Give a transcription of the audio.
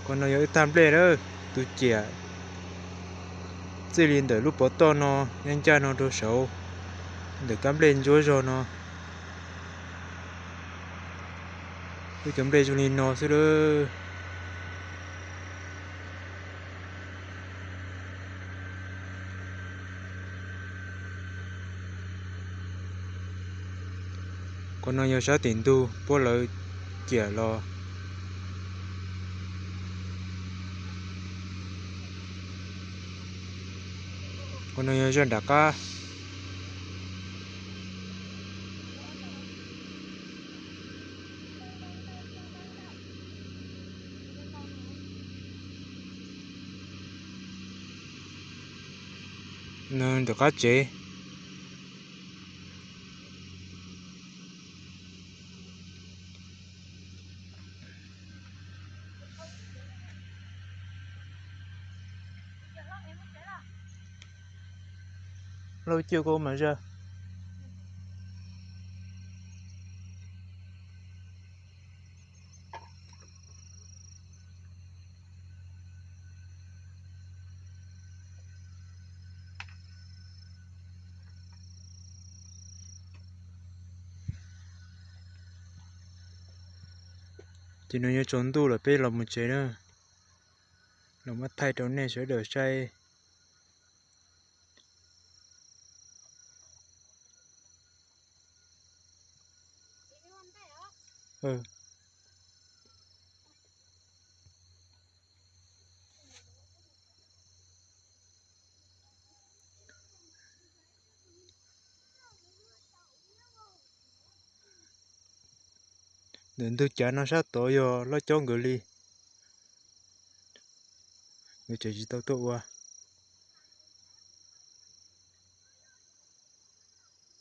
Qhov no yog wb tag nplej lawm, tus ciam txij li ntawm lub pov toj no, nyob ncaj no rau saud, ntawm kab nplej ntsuab zog no. Wb cov nplej zoo li no xwb lawm. Qhov no yog sab tim ntug puab lawv ciam los. Qhov no yog zaj nram qab. No ntawm qab tsev. Lauj, cuaj koj mas zaj. Ces no yuav tsaus ntuj lawm, peb los mus tsev na. Los muab thaij rau nej sawv daws saib. Ntawm ntug cav no sab tod yog Laj Cob nkawd li. Nkawd tseem tsis tau tuaj ua.